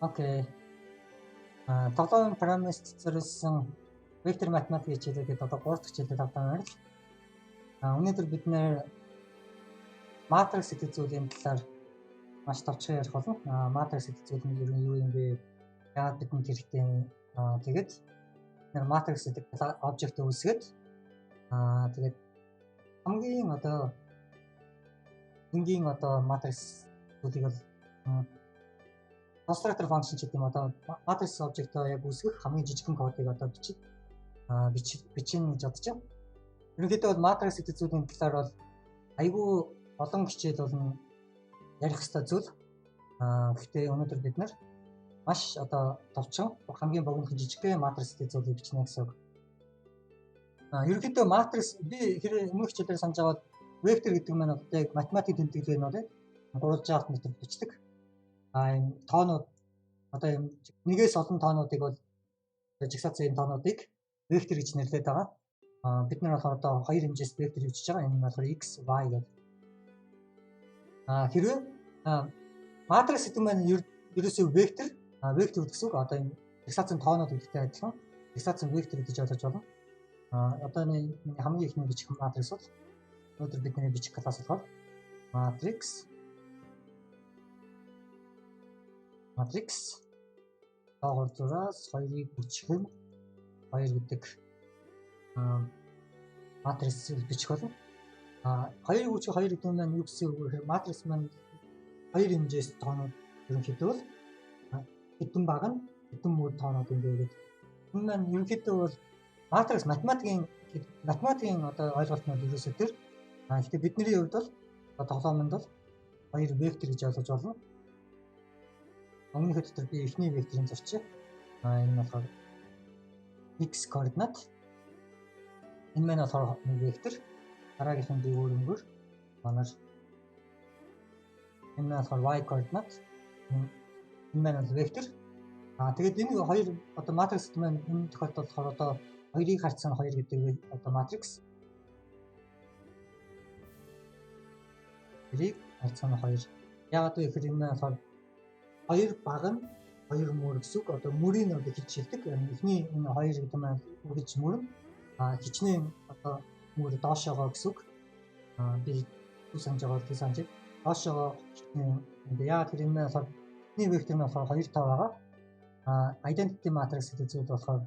Окей. Тоглоом программист зориулсан вектор математик хичээлээ гэдэг одоо 3 дахь хичээлээ тавтай морил. Өнөөдөр бид нэр матрикс гэдэг зүйлийн талаар маш товчхон ярих болно. Матрикс гэдэг зүйл нь ер нь юу юм бэ? Яагаад бидэнд хэрэгтэй юм? Тэгээд нэр матрикс гэдэг обжект үүсгээд тэгээд хамгийн одоо энгийн одоо матрикс зүйлийг бол constructor function гэдэг юм одоо matrix object-оо яг үүсгэх хамгийн жижигхэн кодыг одоо бичнэ гэж бодож байна. Ерөнхийдөө бол matrix гэдэг зүйлийн талаар бол айгүй олон хичээл болно ярих ёстой зүйл. Гэхдээ өнөөдөр бид нар маш одоо товчхон хамгийн богинохон жижигхэн matrix гэдэг зүйлийг бичнэ гэсэн үг. Ерөнхийдөө matrix би хэрэг өмнөх хичээлээр санаж аваад вектор гэдэг нь одоо яг математик тэмдэглэл нь бол гурвалжин алтан дотор бичдэг. Энэ тоонууд одоо юм нэгээс олон тоонуудыг бол жигсаацын тоонуудыг вектор гэж нэрлэдэг байгаа. Бид нар болохоор одоо хоёр хэмжээс вектор бичиж байгаа. Энэ нь болохоор x, y гэдэг. Хэрвээ матрикс гэдэг нь ерөөсөө вектор, вектор гэсэн үг одоо энэ жигсаацын тоонууд гэдэгтэй адилхан жигсаацын вектор гэж ойлгож байна. Одоо энэ хамгийн ихний бичих матрикс бол өнөөдөр бидний бичих класс болохоор матрикс доогоор зураас 2-ыг бүчхэн 2 гэдэг матрикс бичих болно. 2-ыг бүчих 2 гэдэг нь юу гэсэн үг вэ гэхээр матрикс маань хоёр хэмжээс тоонууд ерөнхийдөө бол хэдэн баг нь хэдэн мөр тоонууд юм бэ гэдэг. Энэ маань ерөнхийдөө бол матрикс математикийн одоо ойлголт нь ерөөсөө тэр. Гэхдээ бидний хувьд бол тоглоомонд бол хоёр вектор гэж ойлгож байна. Өмнөх дотор би эхний векторыг зурчих. Энэ нь болохоор x координат. Энэ маань болохоор нэг вектор. Дараагийнх нь би өөр өнгөөр манаар. Энэ нь болохоор y координат. Энэ маань бол вектор. Тэгээд энэ хоёр одоо матрикс маань энэ тохиолдолд болохоор одоо 2-ыг харьцсан 2 гэдэг одоо матрикс. 2-ыг харьцсан 2. Яагаад вэ гэхээр энэ маань болохоор 2 баг нь 2 мөр гэсэн үг. Одоо мөрийг одоо хичээлдэг. Эхний энэ 2 гэдэг маань үргэлж мөр нь хичнээн одоо мөр доошоогоо гэсэн үг. Би юу санаж байгаа бол санаж доошоогоо хичнээн. Яагаад тэр энэ маань болохоор эхний вектор нь болохоор 2 5 байгаа. Identity matrix гэдэг зүйл болохоор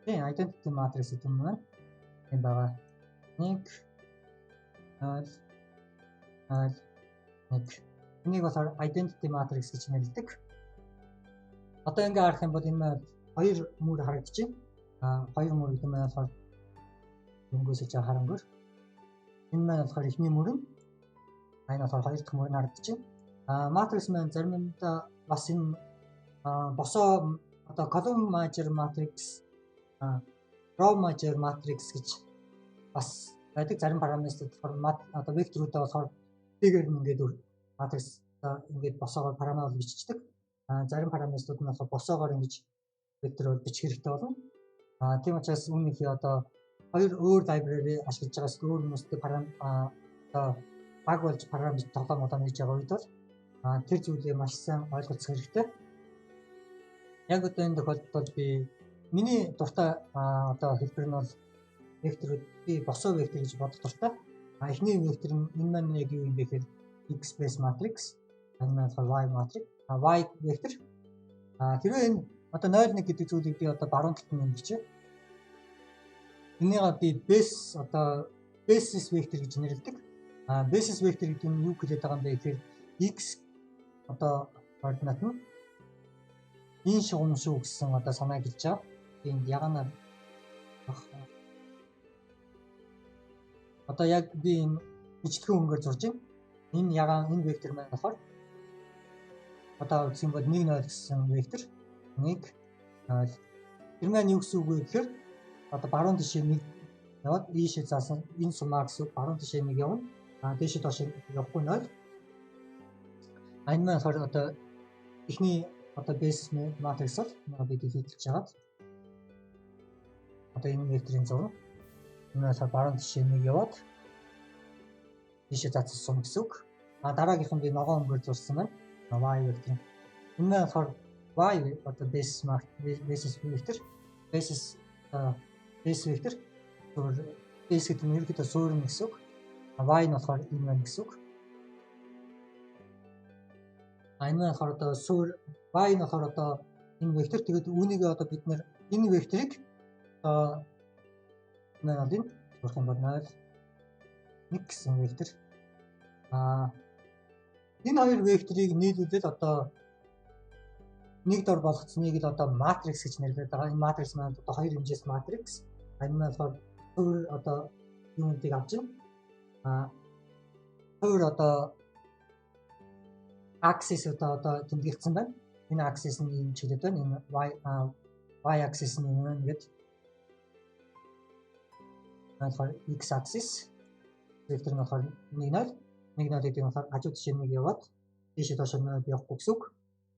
тийм identity matrix гэдэг нь маань энэ байгаа. 1 0 0 1. Энийг болохоор identity matrix гэж нэрлэдэг. Одоо ингээ харах юм бол энэ хоёр мөр харагдаж байна. Хоёр мөр гэдэг нь болохоор өнгөөсөж харангур. Энэ маань болохоор эхний мөр нь, энэ болохоор хоёр дахь мөр нь харагдаж байна. Матрикс маань заримдаа бас энэ босоо одоо column major matrix, row major matrix гэж бас байдаг. Зарим параметрууд болохоор одоо векторуудаа болохоор тэгээр нь ингээд матрикс ингээд босоогоор параметр бичдэг. Зарим параметрууд нь болохоор босоогоор ингэж вектор бол бичих хэрэгтэй болно. Тийм учраас үүнийхээ одоо хоёр өөр library ашиглаж байгаас өөр хүмүүстэй одоо баг болж параметр тоглоом одоо хийж байгаа үед бол тэр зүйлээ маш сайн ойлголцох хэрэгтэй. Яг одоо энэ тохиолдолд би миний дуртай одоо хэлбэр нь бол векторууд би босоо вектор гэж бодох дуртай. Эхний вектор нь энэ маань яг юу юм бэ гэхээр x base matrix, энэ маань болохоор y matrix, y вектор. Хэрвээ энэ одоо 0 1 гэдэг зүйлийг би одоо баруун талд нь бичээ. Энийгээ би base одоо basis вектор гэж нэрлэдэг. Basis вектор гэдэг нь юу хэлээд байгаа юм бэ гэхээр x одоо координат нь энэ шугам шүү гэсэн одоо санааг хэлж байгаа. Би энд ягаанаар одоо яг би энэ бичлэгийн өнгөөр зурж байна. Энэ ягаан энэ вектор маань болохоор одоо үзэх юм бол 1 0 гэсэн вектор 1 0. Тэр маань юу гэсэн үг вэ гэхээр одоо баруун тишээ 1 яваад ийшээ заасан энэ сумаа гэсэн үг баруун тишээ 1 явна. Дээшээ доош явахгүй 0. Энэ маань болохоор одоо эхний одоо base matrix бол бид хийлж хагаад одоо энэ векторын зурна. Энэ болохоор баруун тишээ 1 яваад ийшээ заасан сум гэсэн үг. А дараагийнх нь би ногоон өнгөөр зурсан байна. Y вектор. Энэ нь болохоор y одоо basis вектор, basis base вектор. Base гэдэг нь ерөнхийдөө суурь гэсэн үг. Y нь болохоор энэ байна гэсэн үг. А энэ нь болохоор одоо суурь, y нь болохоор одоо энэ вектор. Тэгээд үүнийг одоо бид нэр энэ векторыг одоо энэ бол энэ зурх юм бол 0 1 гэсэн вектор. А энэ хоёр векторыг нийлүүлээд одоо нэг дор болгоцсныг л одоо матрикс гэж нэрлэдэг байгаа. Энэ матрикс маань одоо хоёр хэмжээс матрикс. Энэ нь болохоор суурь одоо юунтыг авч байна. А суурь одоо axis одоо тэмдэглэсэн байна. Энэ axis нь ийм чиглэлд байна. Энэ y axis нь энэ байна гэд. Тэгэхээр x axis вектор нь болохоор 1 0 1 0 гэдэг нь болохоор хажуу тишээ нэг яваад дээшээ доошоо 0 явахгүй гэсэн үг.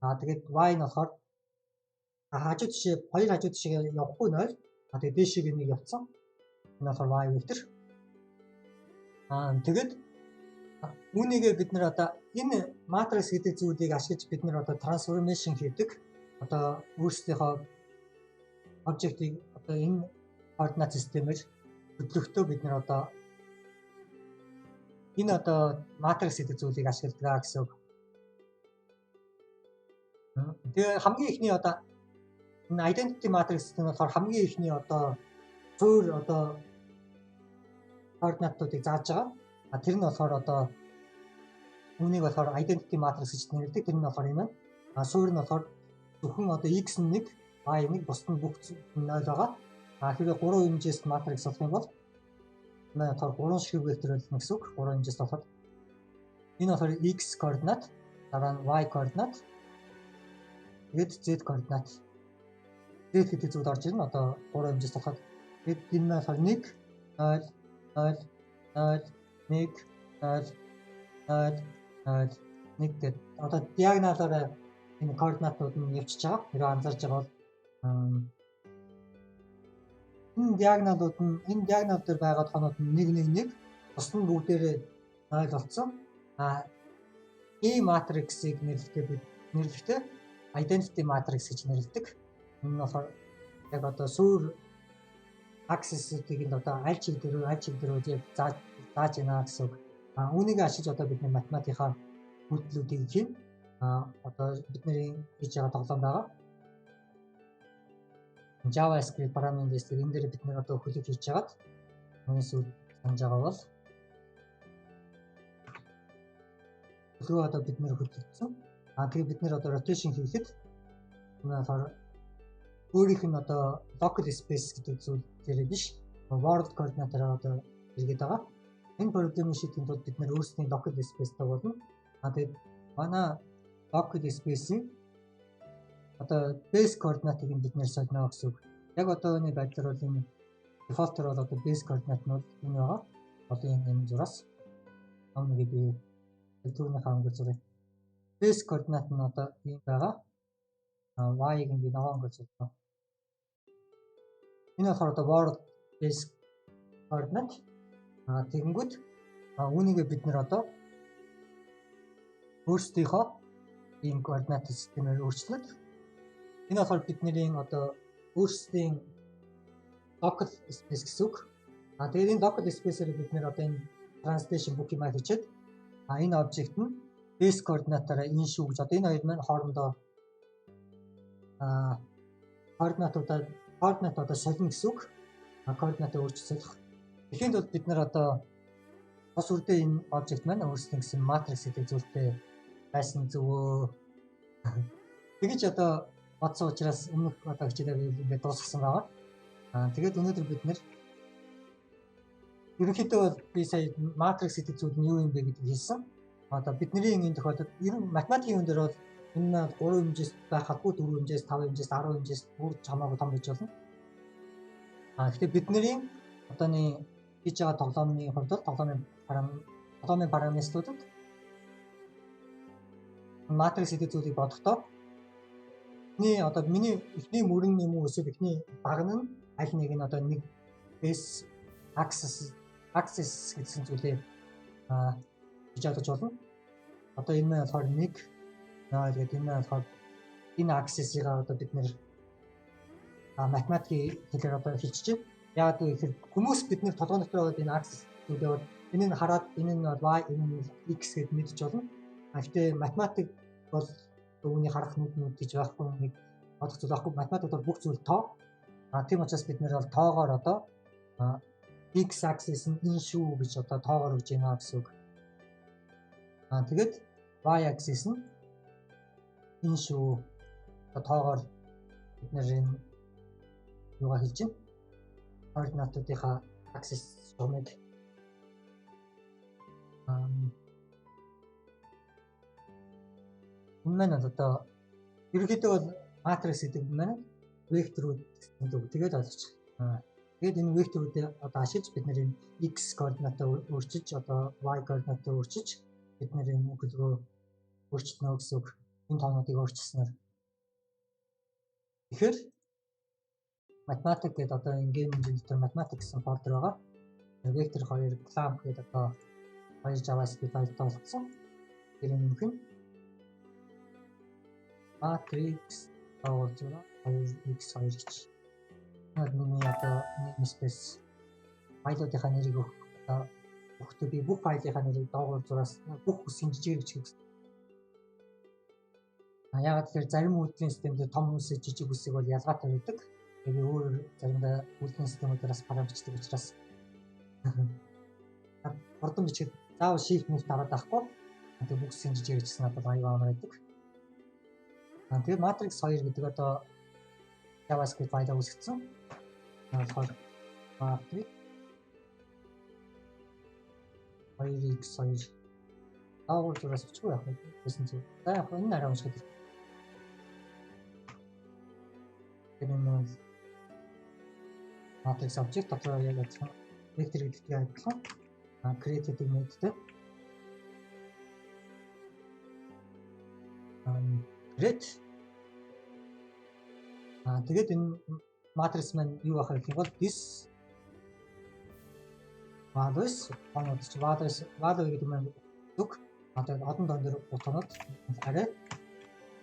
А тэгээд y нь болохоор хажуу тишээ хоёр хажуу тишээ явахгүй 0. А тэгээд дээшээ нэг явцсан. Энэ болохоор y вектор. А тэгээд үүнийгээ бид нэр одоо энэ матрикс гэдэг зүйлийг ашиглаж бид нэр одоо transformation хийдэг. Одоо өөрсдийнхөө обжектыг одоо энэ координат системээр хөдлөхдөө бид нэр одоо энэ одоо матрикс гэдэг зүйлийг ашигладаг гэсэн үг. Тэгээ хамгийн эхний одоо энэ identity matrix гэдэг нь болохоор хамгийн эхний одоо суурь одоо координатуудыг зааж байгаа. А тэр нь болохоор одоо үүнийг болохоор identity matrix гэж нэрлэдэг. Тэр нь болохоор юм байна. А суурь нь болохоор зөвхөн одоо x нь 1, y 1, бусд нь бүх 0 байгаа. А хэрвээ 3 хэмжээс матрикс болох юм бол энэ болохоор 3 ширхэг вектор болно гэсэн үг. 3 хэмжээс болоход энэ болохоор x координат, дараа нь y координат, тэгээд z координат. Z гэдэг зүйл орж ирнэ. Одоо 3 хэмжээс болоход тэгээд энэ нь болохоор 1 0 0 0 1 0 0 0 1 гэдэг одоо диагоналаараа энэ координатууд нь явчихж байгаа. Хэрвээ анзаарч байгаа бол энэ диагоналууд нь энэ диагонал дээр байгаа тоонууд нь 1 1 1, бусд нь бүгдээрээ 0 болсон. А ийм матриксыг нэрлэхдээ бид нэрлэхдээ identity matrix гэж нэрлэдэг. Энэ нь болохоор яг одоо суурь axis-ыг нь одоо аль чиг дээр яг зааж байна гэсэн үг. А үүнийг ашиглаж одоо бид математикийн үйлдэлүүдийг хийн. А одоо бидний хийж байгаа тоглоом байгаа. JavaScript программын дээр энэ дээр бид нэр одоо хөлөг хийж хагаад үүнээс үл санаж байгаа бол хөлгөө одоо бид нэр хөдлөгдсөн. А тэгээ бид нэр одоо rotation хийхэд энэ болохоор өөрийнх нь одоо local space гэдэг зүйл дээр биш world coordinate-аар одоо эргээд байгаа. Энэ проблемыг шийдэхин тулд бид нэр өөрсдийн local space-тай болно. А тэгээд манай local space-ийн одоо base координатыг бид нэр солино гэсэн үг. Яг одооны байдлаар бол энэ default-оор бол одоо base координат нь бол энэ байгаа. Одоо энэ зураас нэг би түүнийхээ өнгө зуръя. Base координат нь одоо ийм байгаа. Y-ыг би ногоон өнгөөр зурна. Энэ болохоор одоо world base координат. А тэгэнгүүт үүнийгээ бид нэр одоо өөрсдийнхөө ийм координат системээр өөрчлөд энэ болохоор бидний одоо өөрсдийн local space гэсэн үг. А тэгээд энэ local space-ээр бид нэр одоо энэ translation бүх юмаа хийчихэд а энэ обжект нь base координатаараа энэ шүү гэж одоо энэ хоёр маань хоорондоо координатуудаа солино гэсэн үг. Координатаа өөрчилж солих. Тэгэхэд бол бид нар одоо бус үрдээ энэ обжект маань өөрсдийн гэсэн матрикс гэдэг зүйлтэй байсан зөвөө. Тэгэж одоо бодсон учраас өмнөх одоо хичээлээ ингээд дуусгасан байгаа. Аа тэгээд өнөөдөр бид нэр ерөнхийдөө бол би сая матрикс гэдэг зүйл нь юу юм бэ гэдгийг хэлсэн. Одоо бидний энэ тохиолдолд ер нь математикийн хүн дээр бол энэ 3 хэмжээс байх албагүй 4 хэмжээс, 5 хэмжээс, 10 хэмжээс бүр хамаагүй том гэж болно. Аа гэхдээ бидний одооны хийж байгаа тоглоомны хувьд бол тоглоомын параметруудад матрикс гэдэг зүйлийг бодохдоо эхний одоо миний эхний мөрөн юм уу эсвэл эхний багна нь аль нэг нь одоо нэг base axis гэсэн зүйлээ гэж ойлгож болно. Одоо энэ маань болохоор 1 0 гэдэг энэ маань болохоор энэ axis-ыг одоо бид нэр математикийн хэлээр одоо хэлчихэж байна. Яагаад гэвэл хүмүүс бид нэр толгойн дотор байгаа энэ axis гэдэг бол энэ нь хараад энэ нь y, энэ нь x гэд мэдж болно. Гэхдээ математик бол үүний харах нүд гэж байхгүй нэг бодох зүйл байхгүй. Математик бол бүх зүйл тоо. Тийм учраас бид нэр бол тоогоор одоо x axis нь энэ шүү гэж одоо тоогоор өгж байна гэсэн үг. Тэгээд y axis нь энэ шүү. Одоо тоогоор бид нэр энэ юугаа хэлж байна? Координатуудынхаа axis шугамыг энэ маань одоо ерөнхийдөө бол матрикс гэдэг маань векторүүд гэсэн үг. Тэгээд ойлгочих. Тэгээд энэ векторүүдээ одоо ашиглаж бид нэр энэ x координатаа өөрчилж одоо y координатаа өөрчилж бид нэр энэ хөдөлгөөн өөрчилнө гэсэн үг. Энэ тоонуудыг өөрчилснөөр. Тэгэхээр математик гэдэг одоо энэ game engine дотор математик гэсэн folder байгаа. Vector 2 clamp гэдэг одоо хоёр JavaScript файлтай болгосон. Тэр нэмэх нь matrix доогуур 2x2 гэж. Энэ миний одоо namespace файлуудынхаа нэрийг өгөх одоо өгөхдөө би бүх файлынхаа нэрийг доогуур зураас бүх үсгийн жижигээр бичих гэсэн. Яагаад тэгэхээр зарим үйлдвэрийн системд том үсэг жижиг үсэг бол ялгаатай байдаг. Тэгээ би өөр заримдаа үйлдвэрийн системүүдээр бас програм бичдэг учраас хурдан бичгээд заавал shift мөр дараад байхгүй. Тэгээ бүх үсгийн жижигээр бичсэн надад аюу амар байдаг. Тэгээд matrix 2 гэдэг одоо JavaScript файлаа үүсгэсэн. Тэгэхээр matrix 2x2 доогуур зураас бичихгүй яах вэ гэсэн зүйл. За яг энэ арай уншихад. Тэр нь matrix object дотор яг адилхан vector гэдэгтэй адилхан create гэдэг методтэй. Create. Тэгээд энэ матрикс маань юу байх вэ гэх юм бол this values тоонууд чи values value гэдэг маань үг. Одоо одон тоон дээр утгаанууд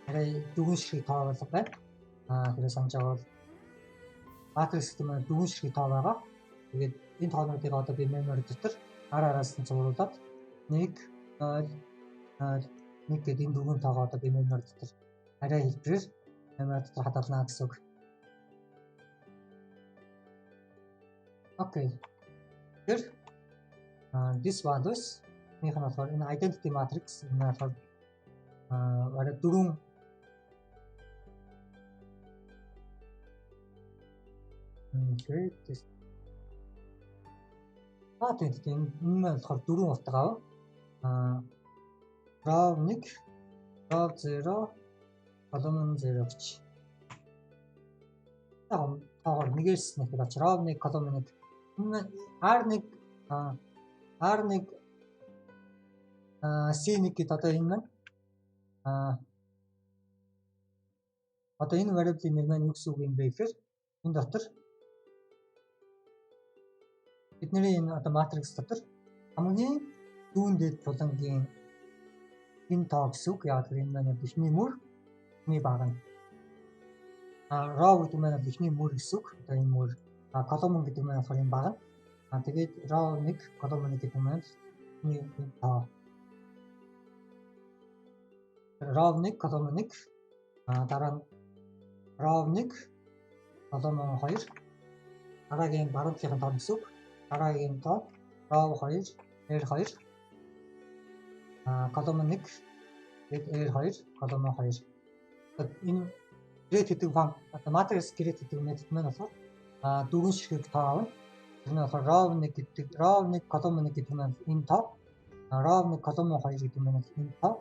арай дөрвөн ширхэг тоо болох байна. Тэгэхээр санаж байгаа бол матрикс гэдэг маань дөрвөн ширхэг тоо байгаа. Тэгээд энэ тоонуудыг одоо би memory дотор араас нь цувруулад 1 0 0 1 гэдэг энэ дөрвөн тоогоо одоо би memory дотор арай хэлбэрээр memory дотор хадгална гэсэн үг. Окей. Тэгэхээр this values энэ нь болохоор энэ identity matrix энэ болохоор арай дөрвөн create тэгээд энэ нь болохоор дөрвөн утга ав. Row 1, row 0, column 0 гэж. Тоогоор нэгээс нэг авч row 1, column 1. R1 R1 C1 гэдэг одоо энэ маань одоо энэ variable-ийн нэр маань юу гэсэн үг юм бэ гэхээр энэ дотор бидний энэ одоо матрикс дотор хамгийн дүүн дээд булангийн энэ тоо гэсэн үг. Яг тэр энэ маань эхний мөр, эхний баг нь. Row гэдэг маань эхний мөр гэсэн үг. Одоо энэ мөр, column гэдэг маань болохоор энэ баг нь. Тэгээд row 1, column 1 гэдэг маань эхний энэ тоо. Row 1, column 1, дараа нь row 1, column 2, дараагийн баруун талын тоо гэсэн үг. Дараагийн тоо row 2, R2, column 1, тэгээд R2, column 2. Энэ create гэдэг одоо matrix create гэдэг метод маань болохоор дөрвөн ширхэг тоо авна. Тэр нь болохоор row 1 гэдэг row 1, column 1 гэдэг маань энэ тоо, row 1, column 2 гэдэг маань энэ тоо,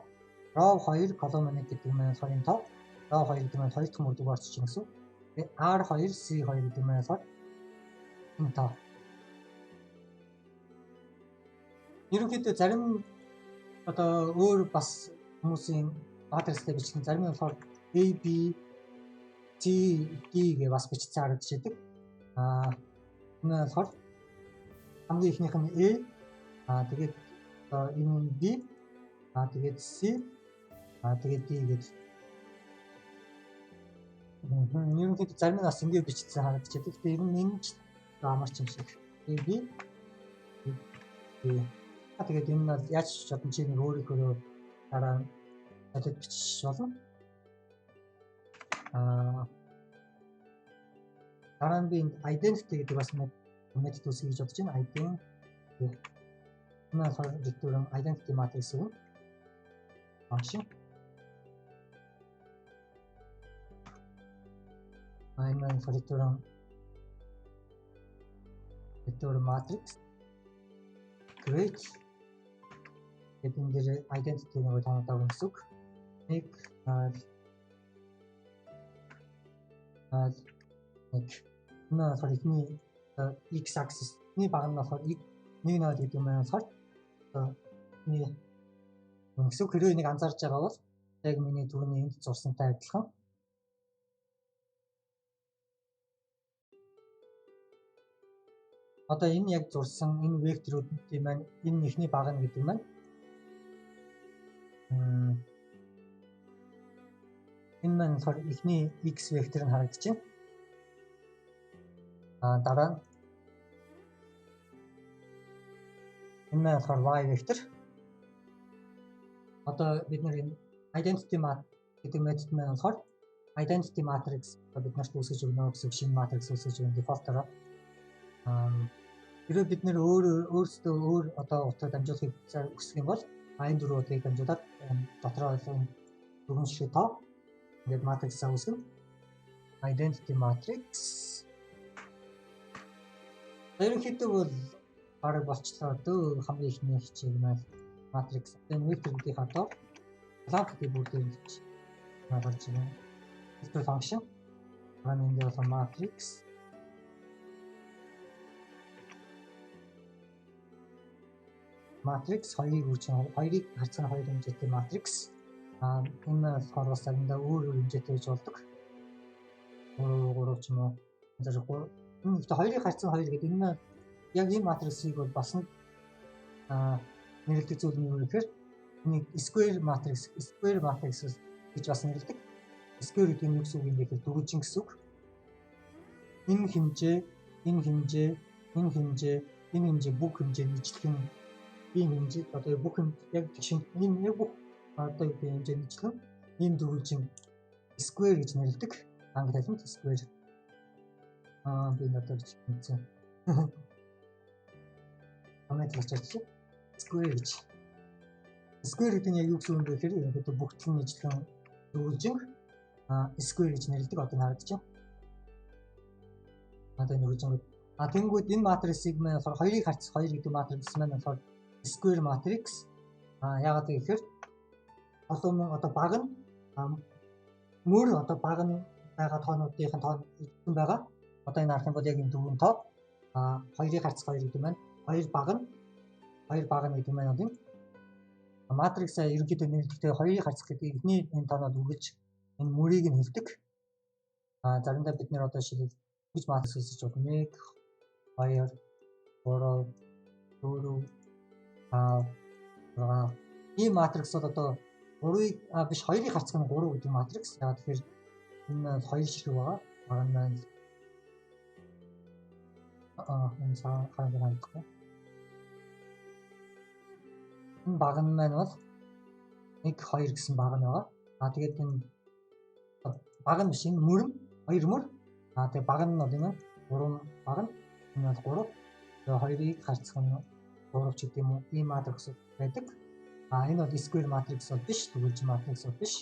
row 2, column 1 гэдэг маань болохоор энэ тоо, row 2 гэдэг маань хоёр дахь мөр орчих юм гэсэн. Тэгээд R2, C2 гэдэг маань болохоор энэ тоо. Ерөнхийдөө зарим одоо өөр бас хүмүүсийн матрикстай бичих нь зарим нь болохоор A, B, C, D гэж бас бичсэн харагдаж байдаг. Энэ болохоор хамгийн эхнийх нь A, тэгээд одоо энэ нь B, Аа тэгээд C, аа тэгээд D гэдэг. Ерөнхийдөө зарим нь бас ингэ бичсэн харагдчихэв. Гэхдээ ер нь энэ ч амарч юм шиг. A B D. Тэгээд энэ нь бол яаж чадсан чи нэг өөрийнхөө дараа солиод бичих болно. Аа дараа нь би энд identity гэдэг бас метод үүсгэх гэж бодож байна. Identity. Энэ болохоор return identity matrix өгнө. Function. Энэ маань return matrix create гэдэг энэ дээр identity нэг тоонуудаа өгнө гэсэн үг. 1 0 0 1. Энэ болохоор эхний x axis эхний баг нь болохоор 1 0 гэдэг юм байна болохоор эхний гэсэн үг. Хэрвээ нэг анзаарч байгаа бол яг миний түрүүний энд зурсантай адилхан. Одоо энэ яг зурсан энэ векторуудын маань энэ эхний баг нь гэдэг маань энэ маань болохоор эхний x вектор нь харагдаж байна. Аа дараа нь энэ маань болохоор y вектор. Одоо бид нар энэ identity map гэдэг метод маань болохоор identity matrix бид нарт үүсгэж өгнө гэсэн шинэ matrix үүсгэж өгнө дефолтоор. Хэрвээ бид нэр өөрсдөө өөр одоо утгаар дамжуулахыг хүсэх юм бол энэ дөрвүүдийг дамжуулаад дотроо дөрвөн ширхэг тоо ингээд матриксаа үүсгэнэ. Identity matrix. Ерөнхийдөө бол бараг болчлоо дөө хамгийн ихний хичээл маань матрикс. Энэ векторүүдийн доор clamp-ийг бүгдээр ингэж гарч ирнэ. Vector function. Дараа нь энд бол matrix. Matrix хоёрыг үүсгэн хоёрыг харьцан хоёр хэмжээтэй матрикс. Аа энэ болохоор бас заримдаа өөр өөр хэмжээтэй гэж болдог. 3 3 ч юм уу. Зэрэг 3. Энэ гэхдээ хоёрыг харьцан хоёр гэдэг энэ яг энэ матриксыг бол бас нэг нэрлэдэг зүйл нь юу гэхээр энийг square matrix гэж бас нэрлэдэг. Square гэдэг нь юу гэсэн үг юм бэ гэхээр дөрвөлжин гэсэн үг. Энэ хэмжээ, энэ хэмжээ, энэ хэмжээ, энэ хэмжээ бүх хэмжээ нийтлэх нь ийм хэмжээ одоо бүх юм яг шинэ энэ яг бүх одоо юу хэмжээ нийтлэн ийм дөрвөлжин square гэж нэрлэдэг. Англи хэлэнд square. Аа би надад ч мэдсэн. Амаа талч square гэж. Square гэдэг нь яг юу гэсэн үг вэ гэхээр ерөнхийдөө бүгдл нь нийтлэн дөрвөлжин square гэж нэрлэдэг. Одоо харагдаж байна. Одоо энэ дөрвөлжин. А тэнгүүд энэ матриксыг маань болохоор хоёрыг харьцах хоёр гэдэг матрикс маань болохоор square matrix. А яагаад гэхээр олон одоо баг нь мөр одоо баг нь байгаа тоонуудын тоо эзэн байгаа. Одоо энэ харах юм бол яг энэ дөрвөн тоо а хоёрыг харьцах хоёр гэдэг маань хоёр баг нь хоёр баг нь гэдэг маань бол энэ матриксаа ерөнхийдөө нэрлэхдээ хоёрыг харьцах гэдэг эхний энэ тоонууд үргэлж энэ мөрийг нь хэлдэг. А заримдаа бид нэр одоо шилэл гэж матрикс үүсгэж болно. 1 2 3 4 5 6 ийм матрикс бол одоо 3-ыг биш 2-ыг харьцах нь 3 гэдэг матрикс. Яг тэгэхээр энэ хоёр ширхэг байгаа. Баг нь маань энэ хаана харагдахгүй. Энэ баг нь маань бол 1 2 гэсэн баг нь байгаа. А тэгээд энэ баг нь биш энэ мөр нь хоёр мөр. А тэгээд баг нь бол энэ 3 баг нь энэ бол 3. Тэгээд хоёрыг харьцах нь 3 ч гэдэг юм уу ийм матрикс байдаг. А энэ бол square matrix бол биш, дөрвөлжин матрикс бол биш.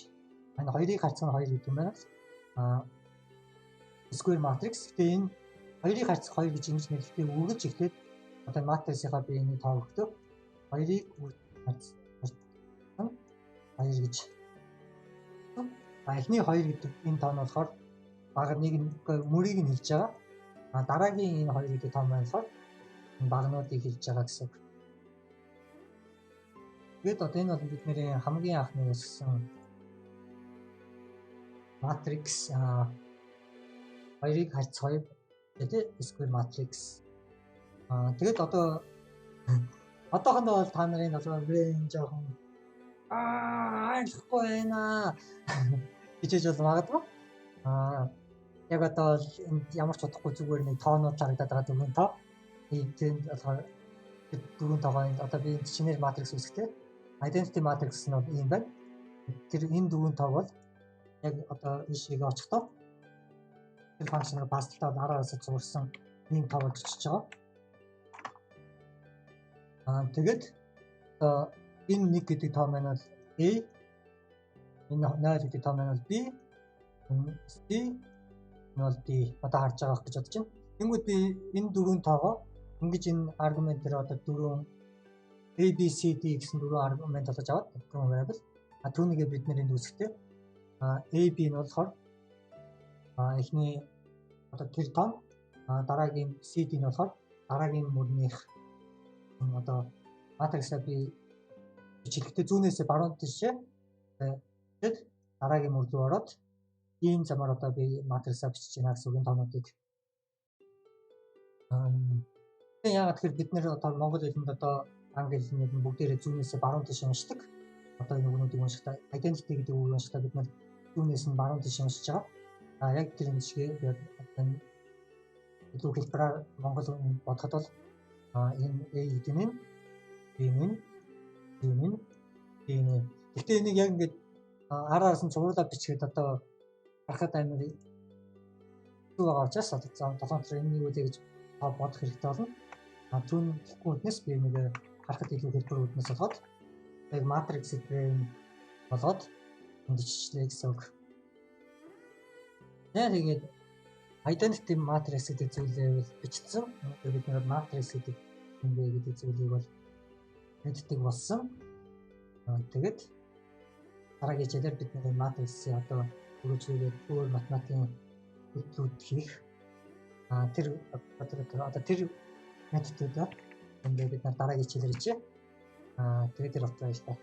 Энэ хоёрыг харьцах нь 2 гэдэг юм байна. А square matrix. Гэтэ энэ хоёрыг харьцах 2 гэж ингэж нэрлэхдээ үргэлж эхлээд одоо матриксынхаа би энийг тоо өгөхдөө хоёрыг харьцах 2 гэж. А эхний 2 гэдэг энэ тоо нь болохоор баг нэг мөрийг нь хэлж байгаа. А дараагийн энэ 2 гэдэг тоо маань болохоор багнуудыг хэлж байгаа гэсэн үг. Тэгээд одоо энэ бол бидний хамгийн анхны үүсгэсэн матрикс хоёрыг харьцах хоёр гэдэг square matrix. Тэгээд одоо одоохондоо бол та нарын одоо brain жоохон Аа, ойлгохгүй байна гэж бол магадгүй. Аа, яг одоо бол энд ямар ч утгагүй зүгээр нэг тоонууд харагдаад байгаа, дөрвөн тоо. Тэнд болохоор дөрвөн тоогоо энд одоо би энд шинээр матрикс үүсгэхдээ identity matrix нь бол ийм байна. Тэр энэ дөрвөн тоо бол яг одоо ийшээгээ очихдоо тэр function-аар pass-талтаа араасаа зурсан ийм тоо болж очиж байгаа. Аа, тэгээд одоо энэ 1 гэдэг тоо маань бол A, энэ 0 гэдэг тоо маань бол B, энэ C, энэ бол D, одоо харж байгаа гэж бодож байна. Тэнгүүд би энэ дөрвөн тоогоо ингэж энэ аргумент дээр одоо дөрвөн A B C D гэсэн дөрвөн аргумент болгож аваад, дөрвөн variable. А түүнийгээ бид нэр энд үүсгэхдээ A B нь болохоор эхний одоо тэр тоо, дараагийн C D нь болохоор дараагийн мөрнийх одоо матриксаа би бичлэхдээ зүүнээсээ баруун тишээ тэгэд дараагийн мөр рүү ороод ийм замаар одоо би матриксаа бичиж байна гэсэн үг тоонуудыг. Яагаад тэгэхээр бид нэр одоо монгол хэлэнд, одоо англи хэлнүүд нь бүгдээрээ зүүнээсээ баруун тийш уншдаг. Одоо энэ үгнүүдийг уншихдаа, identity гэдэг үгийг уншихдаа бид нар зүүнээс нь баруун тийш уншиж байгаа. А яг тэр шиг яг илүү хэлбэрээр монгол бодоход бол энэ A гэдэг нь B нь C нь D нь. Гэхдээ энийг яг ингээд араас нь зурлаа бичгээд одоо харахад амар хэцүү байгаа учраас одоо 7 өдөр энэ юу вэ гэж та бодох хэрэгтэй болно. А түүн тэгэхгүй үднэс би нэг харахад илүү хэлбэр үднэс болгоод яг матрикс гэдгээр болгоод энд гэсэн үг. Тэгээд identity matrix гэдэг зүйлээ бол бичсэн. Өнөөдөр бид нэр matrix гэдэг юм бэ гэдэг зүйлийг бол мэддэг болсон. Тэгээд дараагийн хичээлээр бид нэр matrix-ийг одоо хөгжүүлээд өөр математикийн хөдлүүд хийх. Тэр одоо тэр методуудаа энд бид нар дараагийн хичээлээр хийе. Тэгээд тэр баярлалаа.